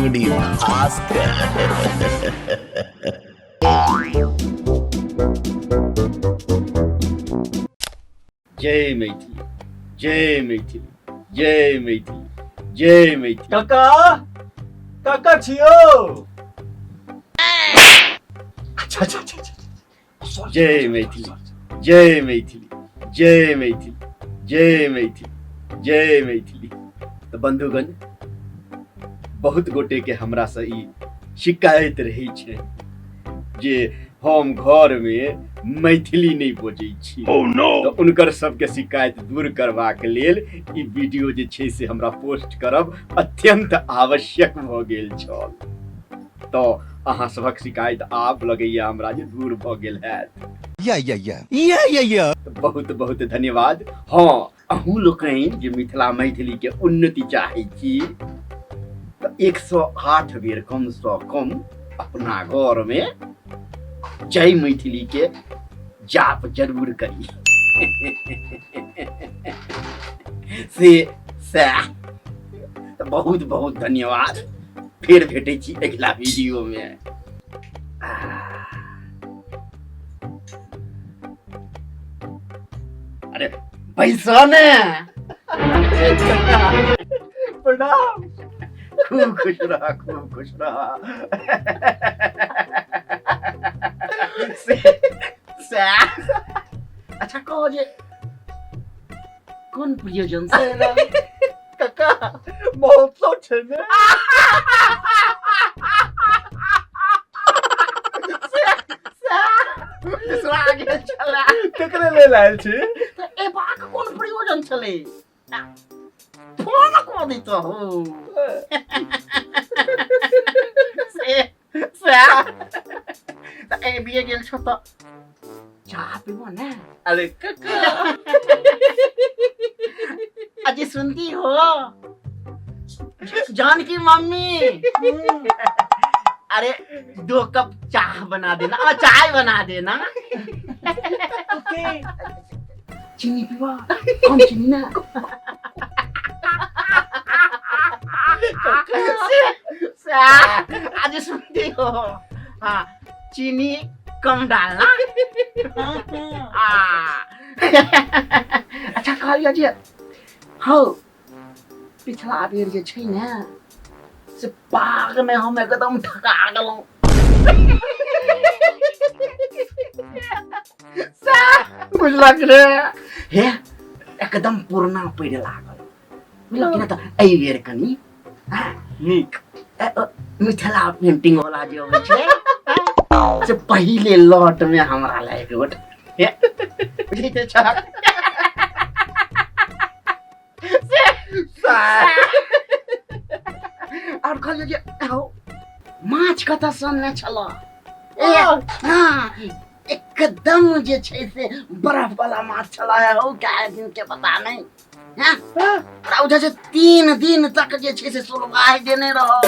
तरुणी भास्कर। जय मैथिली, जय मैथिली, जय मैथिली, जय मैथिली। काका, काका छियो। अच्छा अच्छा अच्छा अच्छा। जय मैथिली, जय मैथिली, जय मैथिली, जय मैथिली, जय मैथिली। तऽ बंधुगण, बहुत गोटे के हमरा से ई शिकायत रहै छै जे हम घर में मैथिली नहीं बजै छी। Oh no! तऽ उनकर सबके शिकायत दूर करबाक लेल ई वीडियो जे छै से हमरा पोस्ट करब अत्यंत आवश्यक भऽ गेल छल। तऽ अहाँ सभक शिकायत आब लगैया हमरा जे दूर भऽ गेल हैत। या या या या या या। तऽ बहुत बहुत धन्यवाद। हँ, अहूँ लोकनि जे मिथिला मैथिली के उन्नति चाहै छी तऽ 108 बेर कम सँ कम अपना घर में जय मैथिली के जाप जरूर करी। से सएह। तऽ बहुत बहुत धन्यवाद। फेर भेटै छी अगिला वीडियो में। अरे पैसा ने। प्रणाम। खूब खुश रहा, खूब खुश रहा। से, से, अच्छा कहो जे कोन प्रयोजन से एला? काका, महोत्सव छै ने। बिसरा गेल छला। केकरे लेल आयल छी? तऽ एबाक कोन प्रयोजन छलै? फोन कऽ दितहु। से, से। तऽ आबिए गेल छौ तऽ चाह पीबो ने? अरे काका। अजी सुनती हो जानकी मम्मी? अरे 2 कप चाह बना देना, और चाय बना देना। ओके। चीनी पीवा? कम चीनी ना। आज सुनती हो? हाँ, चीनी कम डालना। हाँ। अच्छा कहलियो जे हौ, पिछला बेर जे छै ने से पाग में हम एकदम ठका गेलहुँ। बुझलक रे? हे एकदम पुरना पड़ि लागल, बुझलक ने? तऽ एहि बेर कनि नीक मिथिला पेंटिंग वाला जे होइ छै से पहिले लॉट में हमरा लागि गोट। बुझैत छहक? और कहलियै जे हौ, माछ कतऽ सनने छलऽ? हाँ, एकदम जे छै से बर्फ वाला माछ छलऽ हौ, कए दिन के पता नहि। हाँ? ओकरा बुझै छै 3 दिन तक जे छै से सुलगाइ देने रहल।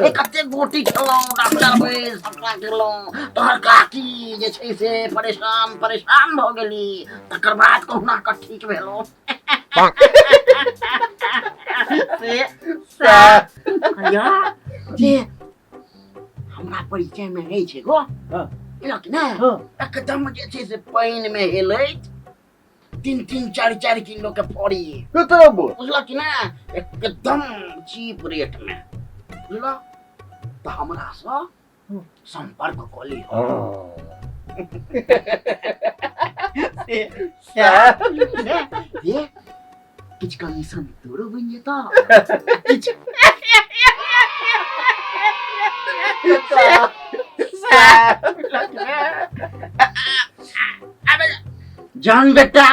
ए कते गोटी खेलहुँ, डॉक्टर बैस सबटा केलहुँ, तोहर काकी जे छै से परेशान परेशान भऽ गेली, तकर बाद कहुना कऽ ठीक भेलहुँ। से से जे हमरा परिचय में रहै छै गो, बुझलक ने? एकदम जे छै से पानि में हेलैत 3-3 4-4 किलो के फड़ी। बुझलक कि ने? एकदम चीप रेट में, बुझलक? तऽ हमरा सँ संपर्क कऽ लिह। से किछु कमीशन तोरो बनि जेतऽ किछु। जान बेटा,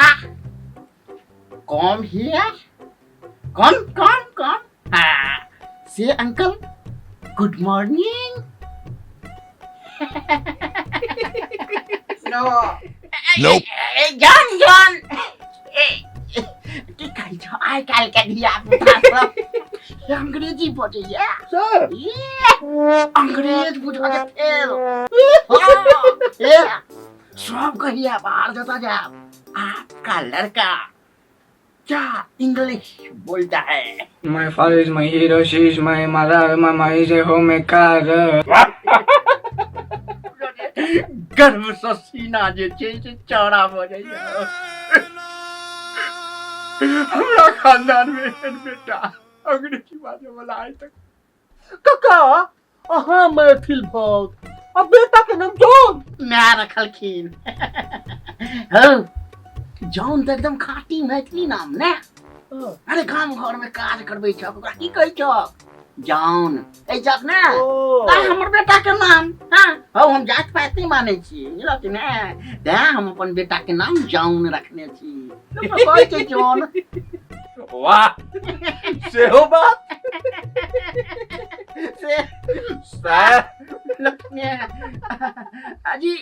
कम here, कम कम कम। हाँ, से अंकल गुड मॉर्निंग। नो। Nope. जान जान, की कहै छौ, आइ काल्हि के धिया पुता सब अंग्रेजी बजैया। सर। अंग्रेज बुझऽ के फेल। हाँ, ए, सब कहिया बाहर जता जाब, आपका लड़का क्या इंग्लिश बोलता है। My father is my hero, she is my mother, my mother is a homemaker. गर्वसँ सीना जे छै से चौड़ा भऽ जाइए। हमरा खानदान में एहन बेटा अंग्रेजी बाजऽ वाला आइ तक। काका, अहाँ मैथिल भक्त आ बेटा के नाम जॉन। माय रखलखिन हौ जॉन तऽ एकदम खाँटी मैथिली नाम ने। अरे गाम घर में काज करबै छक, ओकरा की कहै छक? जॉन कहै छक ने। तैं हमर बेटा के नाम। हाँ हौ, हम जाति पाति नहि मानै छी, बुझलक कि ने? तैं हम अपन बेटा के नाम जॉन रखने छी। लोक सब कहै छै जॉन। वाह, सेहो बात से सएह। लक्ष्मी अजी,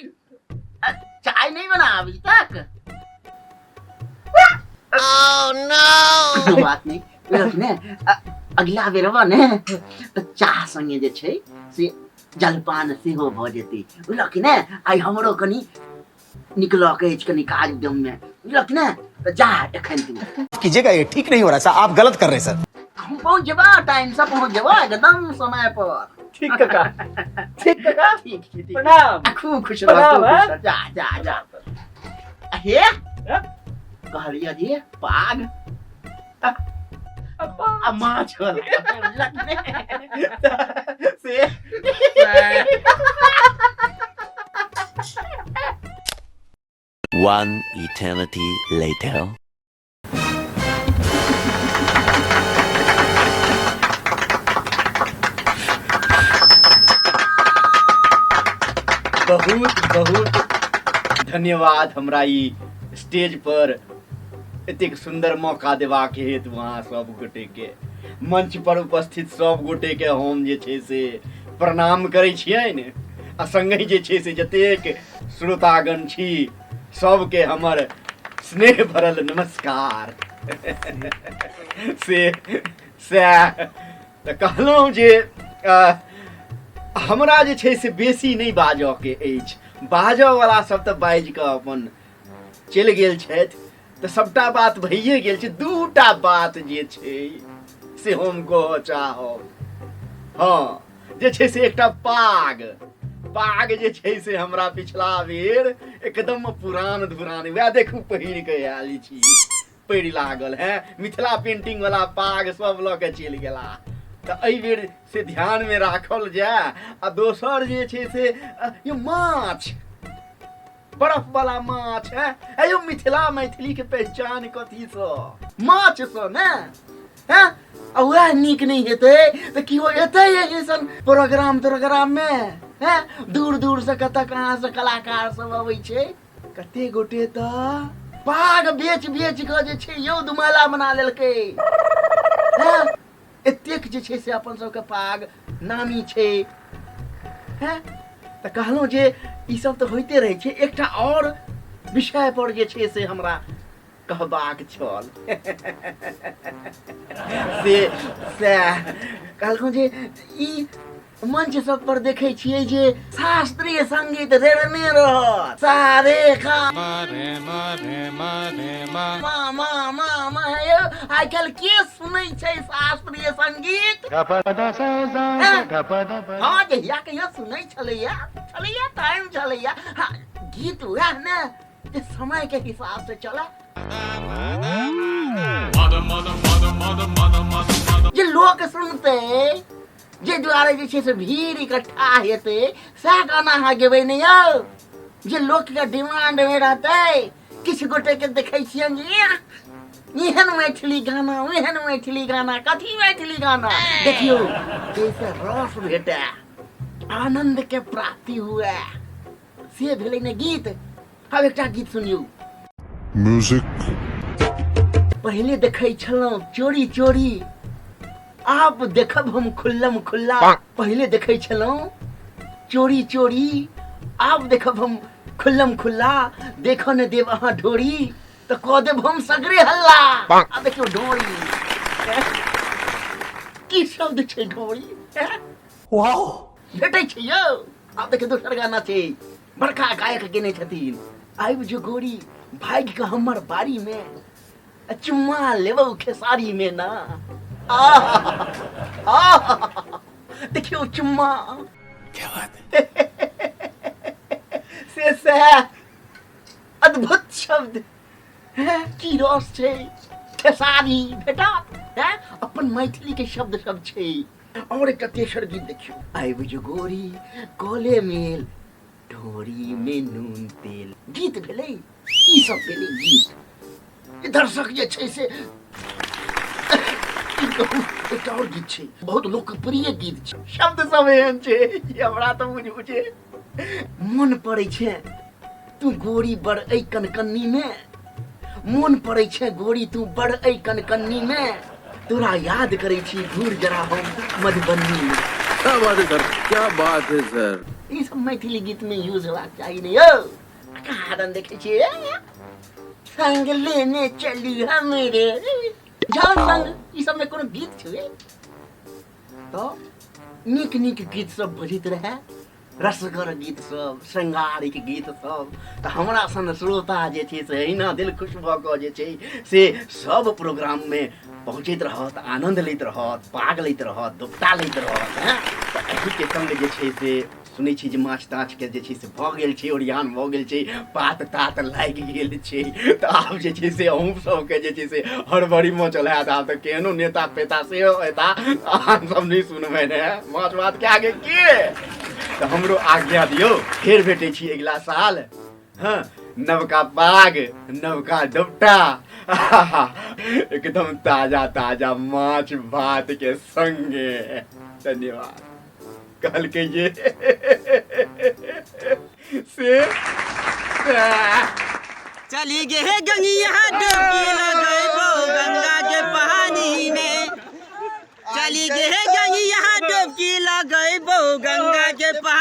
चाय नहीं बना अभी तक? कोनो बात नहीं, बुझलक ने? अगिला बेरवा ने तऽ चाह संगे जे छै से जलपान सेहो भऽ जेतै, बुझलक ने? आइ हमरो कनि निकलऽ के अछि कनि काज उद्यम में, बुझलक ने? तऽ जा एखन तू। कीजिएगा, ये ठीक नहीं हो रहा सर, आप गलत कर रहे हैं सर। हम पहुँच जेबा, टाइम से पहुँच जेबा, एकदम समय पर। ठीक काका, ठीक काका। ठीक छै, ठीक। प्रणाम। आ, खूब खुश रह, प्रणाम, खूब हैं? खुश रह। जा जा जा। हे, हैं? कहलियै जे पाग आ माछ वाला, बुझलक ने? से One eternity later. बहुत बहुत धन्यवाद हमरा ई स्टेज पर एतेक सुंदर मौका देबाक हेतु। अहाँ सब गोटे के, मंच पर उपस्थित सब गोटे के हम जे छै से प्रणाम करै छियनि आ संगहि जे छै से जतेक श्रोतागण छी सबके हमर स्नेह भरल नमस्कार। से सएह तऽ कहलहुँ जे हमरा जे छै से बेसी नहि बाजऽके अछि। बाजऽवला सब तऽ बाजि कऽ अपन चलि गेल छथि, तऽ सबटा बात भइए गेल छै। दूटा बात जे छै से हम कहऽ चाहब। हँ, जे छै से एकटा पाग, पाग जे छै से हमरा पिछला बेर एकदम पुरान धुरान, वएह देखू पहिर कऽ आयल छी, पड़ि लागल है। मिथिला पेंटिंग वाला पाग सब लऽ के चलि गेला, तऽ एहि बेर से ध्यान में राखल जाय। आ दोसर जे छै से यो माछ, बर्फ वाला माछ है। यो मिथिला मैथिली के पहचान कथी सँ? माछ सँ ने हैं? आ वएह नीक नहि हेतै तऽ केओ एतै एहन प्रोग्राम त्रोग्राम में? हैं, दूर दूर से कतऽ कहाँ से कलाकार सब अबै छै। कते गोटे तऽ पाग बेच बेच कऽ जे छै यौ दुमाला बना लेलकै हैं? एतेक जे छै से अपन सबके पाग नामी छै। हैं, तऽ कहलहुँ जे ई सब तऽ होइते रहै छै। एकटा आओर विषय पर जे छै से हमरा कहबाक छल, से सएह कहलहुँ जे ई मंच सब पर देखै छियै जे शास्त्रीय संगीत रेड़ने रहत, सारे गा मा मा मा मा। यौ, आइ काल्हि के सुनै छै शास्त्रीय संगीत? हैं? हँ, जहिया कहिया सुनै छलैया, छलैया टाइम छलैया। हाँ, गीत वएह ने जे समय के हिसाब से चले, जे लोक सुनते, जे दुआरे जे छै से भीड़ इकट्ठा हेतै, सएह गाना अहाँ गेबै ने यौ, जे लोकके डिमांड मे रहतै। किछु गोटे के देखै छियनि जे एहन मैथिली गाना, ओहन मैथिली गाना, कथी मैथिली गाना। देखियौ, जाहिसँ रस भेटै, आनंद के प्राप्ति हुए, से भेलै ने गीत। आब एकटा गीत सुनियौ। Music. पहिले देखै छलहुँ चोरी चोरी, आब देखब हम खुल्लम खुल्ला। पहिले देखै छलहुँ चोरी चोरी, आब देखब हम खुल्लम खुल्ला। देखऽ ने देब अहाँ ढोरी तऽ कऽ देब हम सगरे हल्ला। आ देखियौ ढोरी की शब्द छै, ढोरी भेटै छै यौ। आब देखियौ दोसर गाना छै, बड़का गायक गेने छथिन। आबि जो गोरी भागि कऽ हमर बाड़ी में, चुम्मा लेबौ खेसारी में ना। आहा देखियौ चुम्मा क्या बात है से सएह अद्भुत शब्द हैं की रस छै खेसारी भेटत हैं अपन मैथिली के शब्द सब छै और एकटा तेसर गीत देखियौ आइ बुझ गोरी कोले मेल ढोरी में नून तेल गीत भेलै ई सब भेलै गीत ई दर्शक जे छै से की कहू एकटा और गीत छै बहुत लोकप्रिय गीत छै शब्द सब एहन छै जे हमरा तऽ बुझू जे मोन पड़ै छै तू गोरी बड़ ऐ कनकन्नी में मोन पड़ै छै गोरी तू बड़ ऐ कनकन्नी में तोरा याद करै छी घूर जरा हम मधुबनी में। क्या बात है सर, क्या बात है सर। ई सब मैथिली गीत में यूज होबाक चाही ने यौ। कारण देखै छियै संग लेने चली हमरे जाओ संग, ई सब में कोनो गीत छै? तऽ नीक नीक गीत सब बजैत रहए, रसगर गीत सब, श्रृंगारिक गीत सब, तऽ हमरा सन श्रोता जे छै से एहिना दिल खुश भऽ कऽ जे छै से सब प्रोग्राममे पहुँचैत रहत, आनन्द लैत रहत, पाग लैत रहत, दुपट्टा लैत रहत। हँ तऽ एहिके सङ्ग जे छै से सुनै छी जे माछ ताछके जे छै से भऽ गेल छै ओरियान, भऽ गेल छै, पात तात लागि गेल छै। तऽ आब जे छै से अहूँ सबके जे छै से हड़बड़ी मचल हैत। आब तऽ केहनो नेता पेता सेहो एता, अहाँ सब नहि सुनबै ने माछ भातके आगे के। तऽ हमरो आज्ञा दियौ, फेर भेटै छी अगिला साल। हँ, नवका पाग, नवका दुपट्टा, एकदम ताजा ताजा माछ भात के संगे। धन्यवाद। कहलकै जे से चली गे गंगिया डुबकी लगैबो गंगा के पानी में, चली गे गंगिया डुबकी लगैबो गंगा के पानी।